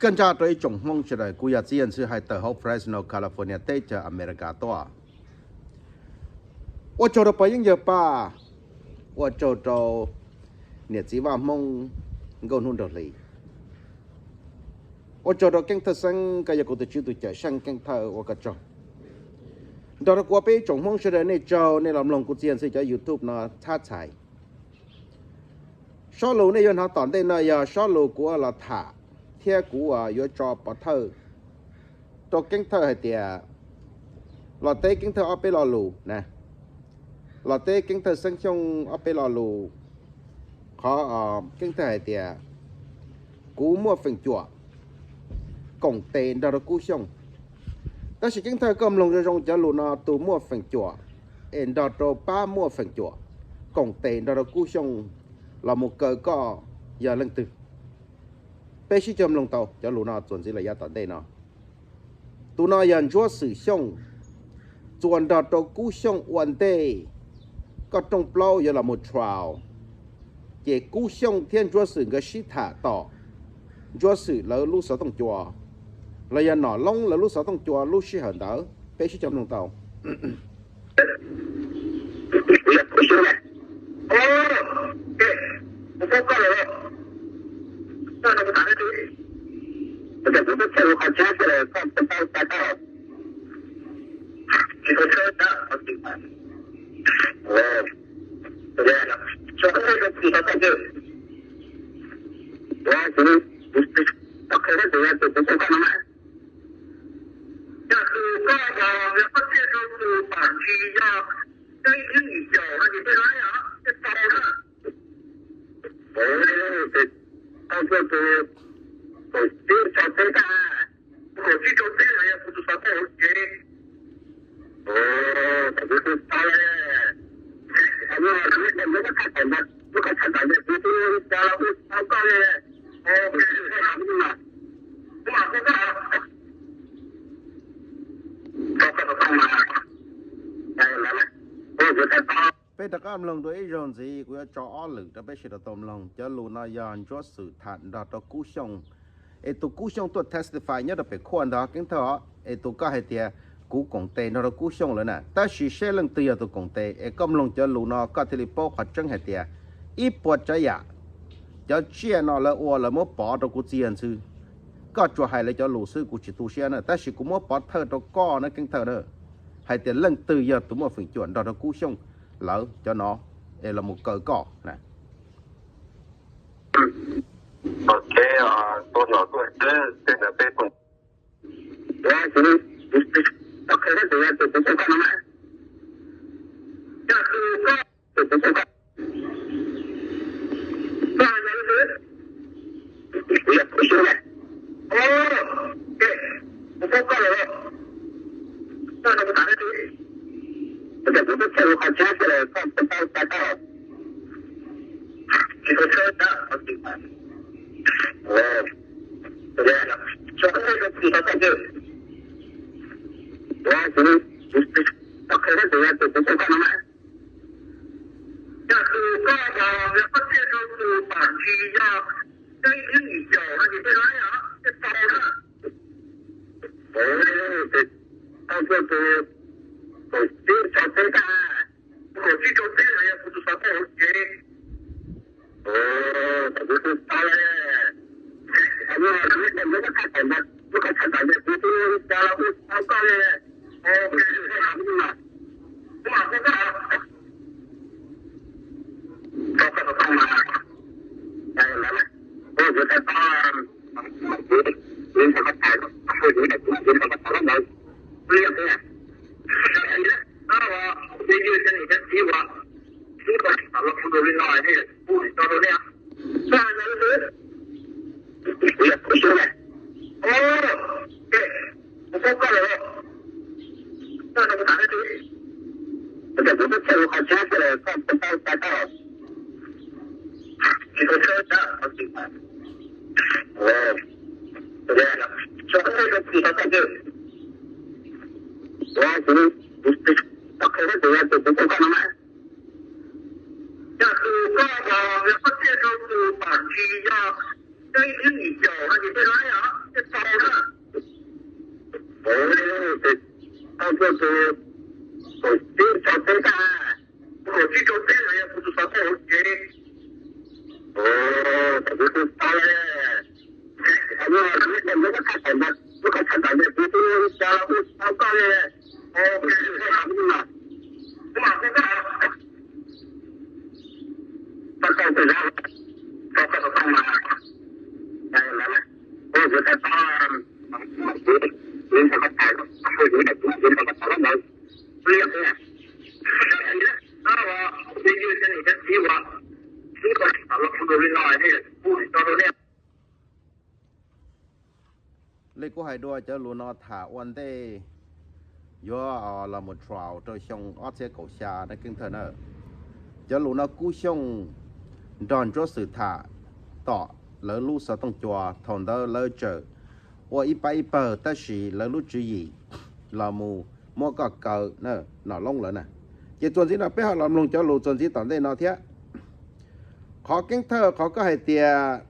Kaj ntsa rau ib tsoom Hmoob sawv daws, kuv yog Txiv Yawg Ntxhw hais tawm hauv Fresno, California teb chaws Amelikas tuaj. Ua tsaug rau pog Yeeb Yawg Paj, ua tsaug rau niam txiv Vaj Hmoob Nkauj Hnub Nraug Hli, ua tsaug rau Keeb Thawj Xeeb koj yog kuv tus tswv tus cawm seej Keeb Thawj, ua koj tsaug. Nrog rau kuv peb ib tsoom Hmoob sawv daws nej tsaug nej los mloog kuv Txiv Yawg Ntxhw cov YouTube no txhab txhais. Sob lus nej yuav hnov tom ntej no yog sob lus kuv los tham thiab kuv yuav tso pov thawj rau Keeb Thawj hais tias los teb Keeb Thawj ob peb lo lus na, los teb Keeb Thawj Xeeb Xyooj ob peb lo lus. Qhov Keeb Thawj hais tias kuv muaj feem cuam koom tes nrog rau Kub Xyooj. Tab sis Keeb Thawj koj mloog zoo zoo cov lus no, tus muaj feem cuam es nrog rau pab muaj feem cuam koom tes nrog rau Kub Xyooj los mus kaw koj yog leej twg? Peb sib cog mloog tau cov lus no txuas ntxiv los yav tom ntej no. Tus no yog Ntsuab Xwm Xyooj, txuas nrog rau Kub Xyooj ua ntej koj rooj plaub yuav los mus trial, ces Kub Xyooj thiab Ntsuab Xwm nkawd sib tham tom Ntsuab Xwm lawv lub xov tooj cua los yog Nom Loob lawv lub xov tooj cua lub sij hawm ntawd. Peb sib cog mloog tau. Peb rov qab mloog dua ib zaug ntxiv, kuv yuav tso ob lwm rau peb sawv daws tau mloog. Cov lus no yog Ntsuab Xwm tham nrog rau Kub Xyooj, es tus Kub Xyooj tuaj testify nyob rau pem khuaj ntawd Keeb Thawj os, es tus koj hais tias kuv koom tes nrog rau Kub Xyooj lawm na. Tab sis seb leej twg yog tus koom tes, es koj mloog cov lus no koj thiaj li paub qhov tseeb hais tias ib puas tsav yam cov tsiaj no lawv ua lawv muab pov rau kuv Txiv Yawg Ntxhw. Koj tsuas hais lawv cov lus xwb kuv tsis tu siab na, tab sis kuv muab pov thawj rau koj na Keeb Thawj na, hais tias leej twg yog tus muaj feem cuam nrog rau Kub Xyooj lawv cov no es los mus kaw koj na. Teb ib yim caum no ces tej laib os, tej tau na. Tau tuaj tus kaum tsib rau peb tag, kaum tsib rau peb los yog kuv tus xov tooj hauv tsev. Tam kuv tus tau le, lub ko tham tam ntawd kuv twb cas los kuv tau koj li. Tau koj tus zab, tau koj tus tau mas, kuv tau tau, kuv tau koj tham, kuv tau koj tham los ntawd, kuv liam kuv, li yus cov niam cov txiv uas sib kom tham los kuv li no, kuv tau rau nej. Li kuv hais dua, cov lus no tham ua ntej yuav los mus trial rau xyoo ob txhiab kaum xya na Keeb Thawj na. Cov lus no Kub Xyooj nrog Ntsuab Xwm tham tom lawv lub xov tooj cua, thaum ntawd lawv tseem ua ib pab ib pawg, tab sis lawv lub tswv yim los mus muab koj kaw na, Nom Loob lawv na. Ces txuas ntxiv no peb ho los mloog cov lus txuas ntxiv tom ntej no thiab. Qhov Keeb Thawj, qhov koj hais tias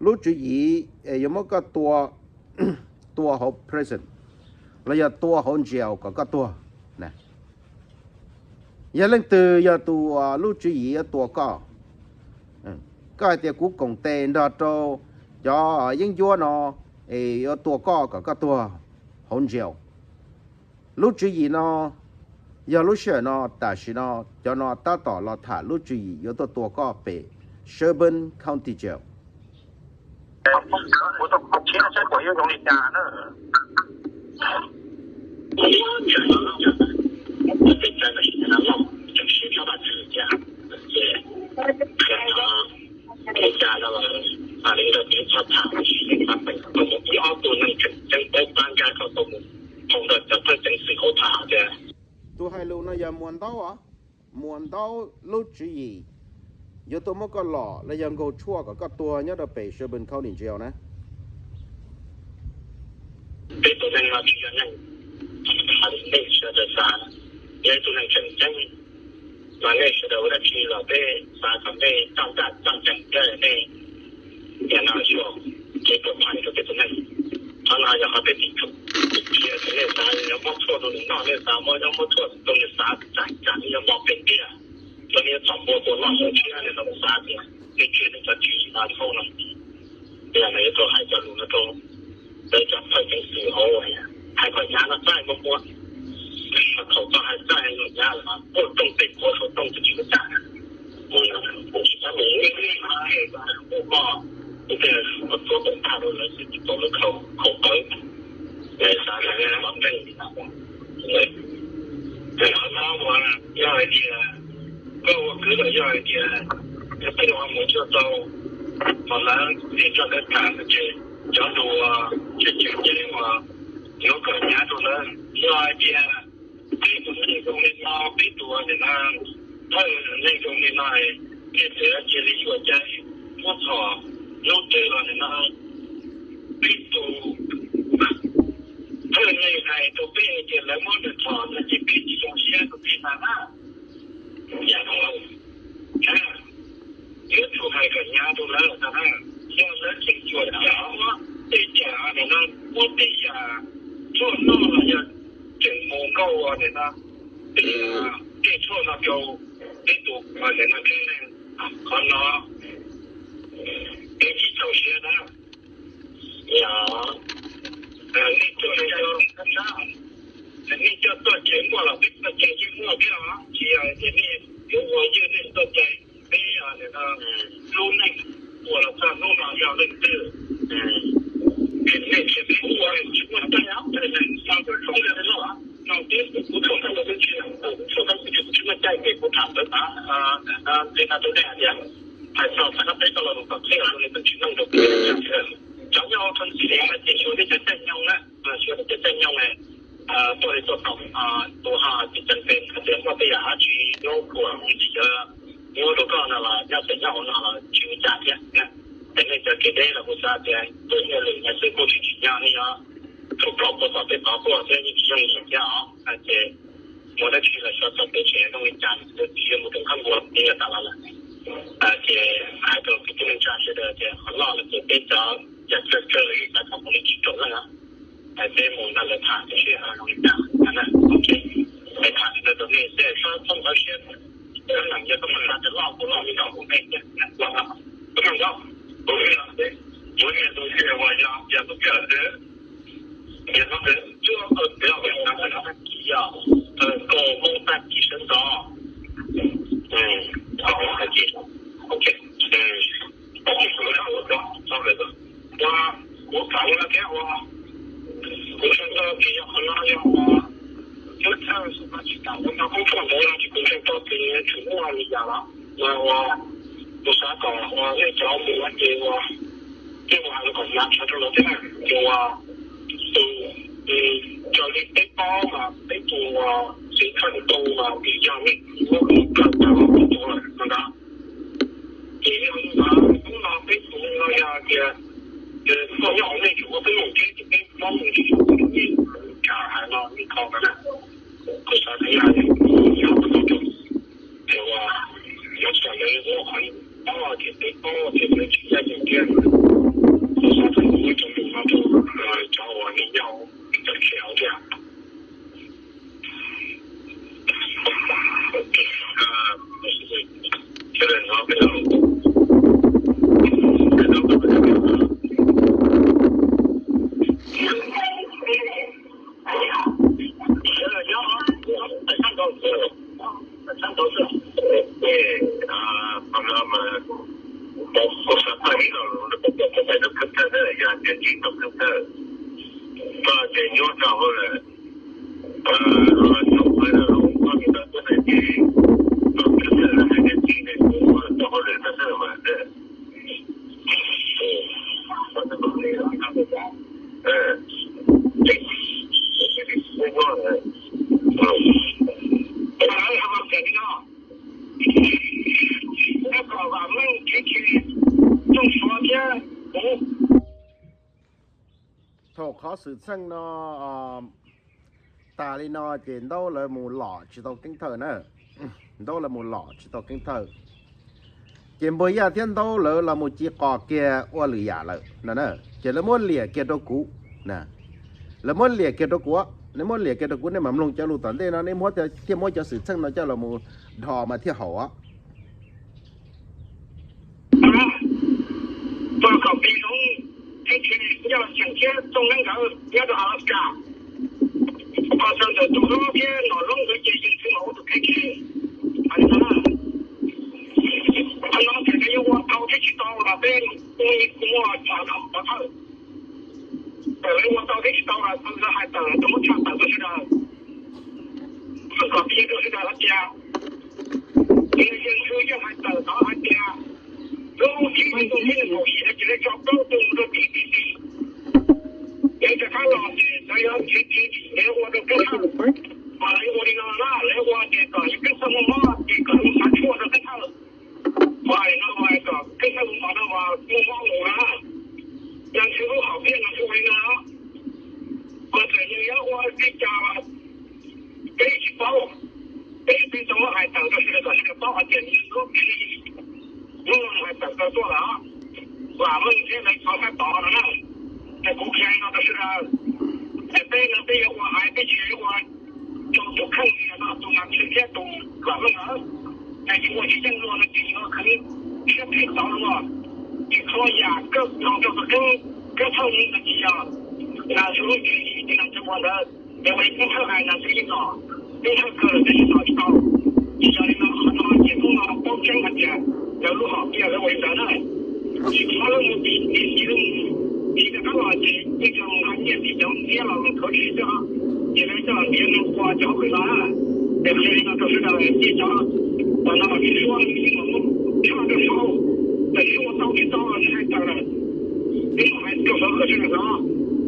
lub tswv yim yuav muab koj tua, tua hauv prison los yog tua hauv jail kom koj tuag na. Yog leej twg yog tus lub tswv yim yuav tua koj? Koj hais tias kuv koom tes nrog rau cov yeeb ncuab no es yuav tua koj kom koj tuag hauv jail. Lub tswv yim no yog lub sij hawm no, tam sim no cov no tab tom los tham lub tswv yim yuav tuaj tua koj pem Sherburne County Jail. Tus hais lus no yog Muas Ntaub os. Muas Ntaub lub tswv yim yuav tuaj muab koj lom los yog nkaug tshuaj kom koj tuag nyob rau pem Sherburne County Jail na. Peb tus neeg no tsis yog neeg, nej sawv daws xav, yog ib tug neeg tseem ceeb, mas nej sawv daws ua dab tsi los peb xav kom nej txawj ntshai txawj ntshai thiab nej nim no xyuas kev pom pheej rau peb tus neeg. Qhov no yog qhov peb tsis tshua qhia tias nej xav yuav muab tshuaj rau nws noj, nej xav muab, yuav muab tshuaj rau nws xav, tsam tsam nws yuav mob pes ntiag, los nws yuav txhom npua tua noj tua tshiab, nej xav tias nej tswj nws cov tswv yim no dhau no. Yog no yuav tau hais cov lus no rau lawv cov phaw ceev xwm hauv, hais kom hnyav no txaij muaj muaj, thaum koj hais txaij hais los hnyav lawm, quaj rooj tej quaj saum rooj tsis tsim lub tag. Kuv tsis xav mus ua koj, kuv thiaj tuav koom tag rau lawv xwb, tsis tau lawv khaus pawv. Xav tias mos nkeeg li no, qhov no uas yog hais tias koj ua kwv los yog hais tias yog peb los mus cuag tau, thaum lawv tsis tso lawv tham no ces cov lus uas tseem ceeb uas yuav kom hnyav rau lawv yog hais tias peb tus neeg zoo li no, peb tus nim no thawj neeg zoo li no, nej txawm cia li yuam cai muab txhom lub twg los nim no peb tus thawj neeg hais rau peb hais tias lawv muab nws txhom no ces peb tsis zoo siab rau peb ntag na. Yam no yuav tsum hais kom hnyav rau lawv ntag na. Yog lawv tseem cuam tshuam muab tej yam nim no, muab tej yam tshuaj noj los yog tseem mus nkauj ua nim no tej, tej tshuaj no rau peb tus nim no tseeb neeg, qhov no peb tsis txaus siab na. Yog nej coj, nej coj txoj cai muaj los peb txoj cai yeej muaj thiab os, tsis yog tias nej yuav ua ywj nej txoj cai. Peb nim no lub neej ua los txog hnub no yog leej twg, nej thiaj peb ua tsis muaj teeb neeg no rau zoo li no. No peb kuv txhua ntawd los peb tsis, kuv txhua ntawd kuv tsis muaj caij ces kuv tham ntawd tas li no rau nej hais tias hais txog xav koj peb koj los lus tom txhia rau li peb tsis meej rau peb cov nyob thoob txhia li ces xyuas nej cov caij nyoog na, xyuas nej cov caij nyoog tuaj li tuaj tau, tus ho tsis ceev fem hais tias muaj tej yam dab tsi yuav kuam tsis yog yuav rau koj no los nyob pem nyob hauv no los tsis ua cas thiab na. Ces nej cov kev deb los kuv xav tias tus nyiaj lwm nyiaj xwb kuj tsis tsim nyog nej yuav rau plaub puas tom tej tod tuaj thiab yeej tsis yooj yim thiab os. Ces muaj dab tsi los xyuas txog peb tsev zoo li cas, txiv yuav mus rau khab nkuas txiv yuav tas los lawm. Ces hais rau kwv tij neej tsa sawv daws tias loj lawm ces peb cov yam tsawg tsawg li cov thaum mus li tsib rau leej, peb mus nrog lawv tham seb zoo li cas na. Ok, peb tham li ntawd rau nej seb txhob ntxhov siab, cov neeg yog koj mus nrog cov loj kuj loj li ntawd kuv nej ces loj, koj mus nrog kuv, kuv niam tus yawg uas yog yog tus yawg xwb. Ces hnub ntawd cuaj kaum peb, tag kis yog kaum moos tag kis sawv ntxov. Kaum moos tag kis, ok. Kuv tham ua no thiab uas kuv tseem tau tias yog qhov no yog uas cuab txhawj xov tooj tsis tas, kuv tau koob tshuaj ntawd no ces kuv tseem tau tias yuav tsum muaj li cas los mas uas kuv xav kom uas nej cov mus no ces uas nej mus hais los kom hnav tsawv rau lawv thiab na. Ces uas tus, raws li peb paub mas peb tus uas txiv thawj tus mas vim yog nej muab kuv kawm tawm los kuv tus lawm no ntag. Ces yog li ntawd hnub no peb tus no yog tias koj nyob hauv nej tsuas muab peb mus teb ces peb paub mus tsis tshua tau nej kav hais no nej kho ntawd na. Kuv xav tias yog yog tau rau ces uas yog txawm lawv muab qhov paub ces peb paub ces lawv tsis ncaj ncees thiab. Kuv xav tias kuv muab cov lus no rau cov uas nej nyob hauv cov tsev hauv thiab. Ces, a, qhov no mas kuv xav tau ib lo lus rau peb cov tus tais rau kheej thawj na, yog tias tsis tau kheej thawj, koj ces nyuaj rau hauj lwm, thaum peb los koj tus tais tuaj ces tau kheej thawj hais tias tsis ne kuv ua tau hauj lwm tau thawj mas. Thaum qhov xwm txheej no tas li no ces Ntaub lawv mus lom tsis tau Keeb Thawj na. Ntaub lawv mus lom tsis tau Keeb Thawj, ces Npuag Yaj thiab Ntaub lawv los mus ci qos kiag ua lwm yam lawm no na. Ces lawv muab liam kiag rau kuv, lawv muab liam kiag rau kuv, nej muab liam kiag rau kuv, nej mam mloog cov lus tom ntej no, nej muab thiaj muab cov xwm txheej no coj los mus dhos mas thiaj haum os. Tos kom pis zoov thiab tsis nco xyeem thiab txooj neeb nkawd nyob rau Alaska. Qhov txog ntawm tus hlob thiab nom hlob nkawd ces yeej tsis mam ua tus kheej kheej. Qhov no tias yuav ua tau thiab tsis tau los peb kuj muaj qhov thawj. Tawm lawv ua tau thiab tsis tau los tus lawv hais tawm tus muab tshaj tawm rau sawv daws, kom pib rau sawv daws hais tias Yeej tsis yeej hais tawm tod hais tias lub tsib hlis ntuj tsib hlis kaum yim no ces lawv tso plaub tus mus rau tim T C. Lawv rov qab los ces lawv yuav nrhiav kev dim, lawv yuav ua rau Keeb Thawj, mas lawv yuav ua li no na, lawv yuav ua ces kom Keeb Thawj muaj mob ces kom lawv mus xav tshuaj rau Keeb Thawj. Mas no mas kom Keeb Thawj mus mas no mas muaj mob mus na. Nws tsis lub hom phiaj no tsis ua li no. Mas txawm nws yuav ua li cas los peb tsis paub. Peb tsis tau muab hais tawm rau sawv daws kom sawv daws paub hais tias nws lub tswv yim hnub no hais tawm tawm tuaj lawm. Vam Meej thiab lawv cov tab tom no na, ces kuv qhia li no rau sawv daws, ces peb no peb yuav ua hais peb tsis yuav ua rau tus kheej li no, tus Vam Meej thiab tus Vam Meej lawm, ces ua tsis yeej luag no ces yuav khwv siab phem tod luag. Tsis txhob yam kawg no rau tus Keeb, Keeb Thawj no ces yog nas lub tswv yim ces nas tsis ua ntawd. Ces ua li Keeb Thawj hais nas tsis yeej tom, Keeb Thawj kawg lawm peb tsis tom tsis tau. Ces yog li no qhov no ces hnub no paub tseeb hais tias lawv lub hom phiaj lawv ua li ntawd na. Tsis txhob lawv mus tim, tim, tim lawv mus, tim rov qab los ces yeej tsis nqa nyiaj tim cov ntiab los mus khaws tshis xwb os. Ces lawv coj los ntiav nws ua cov hauj lwm no na. Ces qhia li no rau sawv daws, ces cov uas no mas tsis suab, tsis mam muab tshaj rau saud. Txawm nws ua tau tsis tau los nws hais tawm lawm, nws mam hais rau sawv daws kom sawv daws hnov,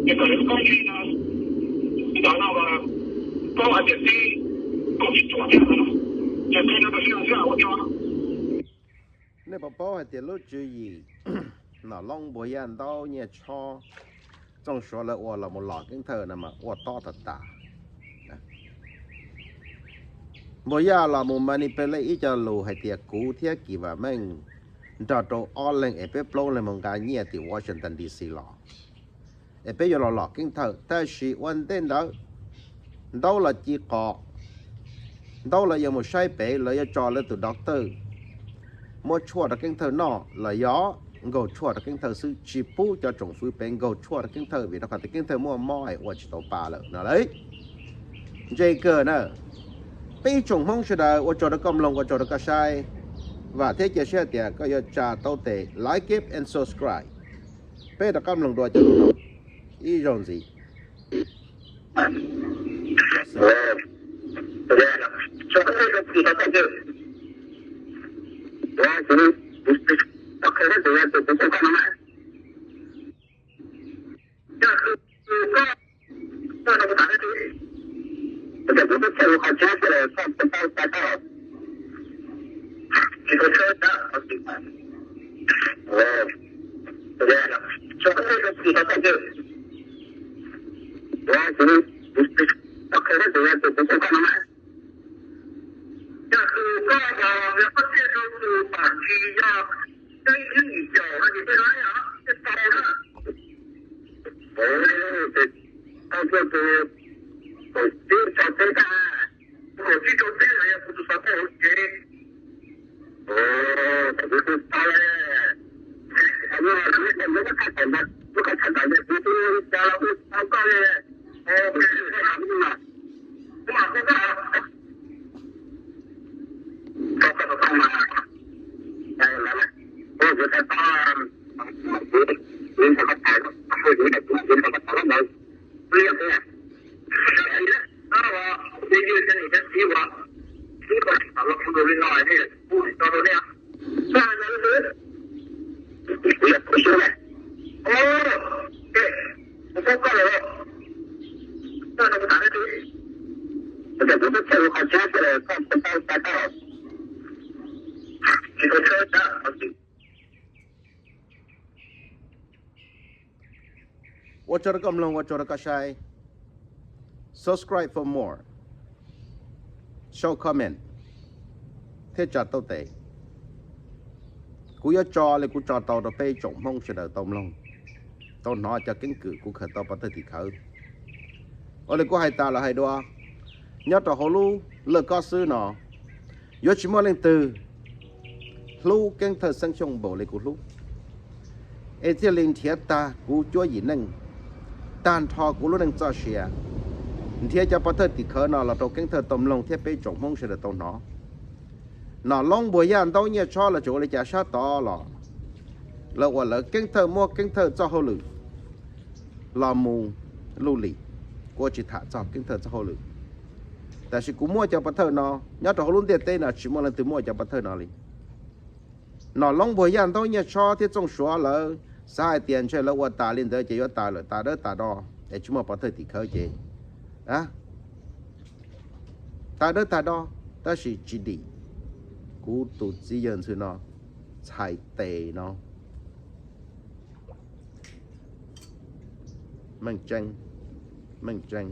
ces kom lawv paub li no. Ntawm no mas paub hais tias tib kaum tsis tuam thiab no, ces qhia no rau sawv daws xwb ua tsaug. Nej puas paub hais tias lub tswv yim Nom Loob, Npuag Yaj, Ntaub, Nyiaj Tshob, Txooj Suav lawv ua los mus lom Keeb Thawj no mas ua tob tag tas. Npuag Yaj los mus manipulate ib co lus hais tias kuv thiab Kim Vam Meej nrog rau ob leeg es peb plaub leeg mus nqa nyiaj tim Washington D C los, es peb yuav los lom Keeb Thawj. Tab sis ua ntej ntawd, Ntaub los ci qos, Ntaub lawv yuav mus saib pem, lawv yuav tso lawv tus doctor muab tshuaj rau Keeb Thawj noj los yog nkaug tshuaj rau Keeb Thawj xwb, tsis pub cov tsoom fwv pem nkaug tshuaj rau Keeb Thawj vim rau qhov tias Keeb Thawj muaj mob es ua tsis tau pa lawm no lauj. Ntse kawg na. Peb tsoom Hmoob sawv daws, ua tsaug rau koj mloog, ua tsaug rau koj saib. Vam thiab cia siab tias koj yuav tsa tau tes like and subscribe. Peb rov qab mloog dua cov ib zaug ntxiv. Ua tsaug rau koj mloog, ua tsaug rau koj saib. Subscribe for more. Sau comment thiab tsa tau tes. Kuv yuav tso li kuv tso tau rau peb tsoom Hmoob sawv daws tau mloog, tau hnov cov keeb kwm kuv khaws tau pov thawj tim khawv. Ua li kuv hais tas los hais dua, nyob rau hauv lub laj kob xwb no, yuav tsis muaj leej twg hlub Keeb Thawj Xeeb Xyooj npaum li kuv hlub, es thiaj li nrhiav tag kuv cuab yim neej, tag nrho kuv lub neej txoj sia, nrhiav cov pov thawj tim khawv no los rau Keeb Thawj tau mloog thiab peb tsoom Hmoob sawv daws tau hnov. Nom Loob Npuag Yaj Ntaub Nyiaj Tshob los tseem ua li cas sab tod los lawv ua lawv, Keeb Thawj muab Keeb Thawj txoj hauj lwm los mus luj lim, kuv tsis tham txog Keeb Thawj txoj hauj lwm. Tab sis kuv muaj cov pov thawj no, nyob rau hauv lub ntiaj teb no tsis muaj leej twg muaj cov pov thawj no li. Nom Loob Npuag Yaj Ntaub Nyiaj Tshob thiab Txooj Suav lawv xav hais tias ntshe lawv ua tas li ntawd ces yuav tas lawm, tas dawb tas do, es tsis muaj pov thawj tim khawv ces tas dawb tas do, tab sis tsis dim kuv tus txiv yawg ntxwg no txhais tes no. Meej tseeb, meej tseeb.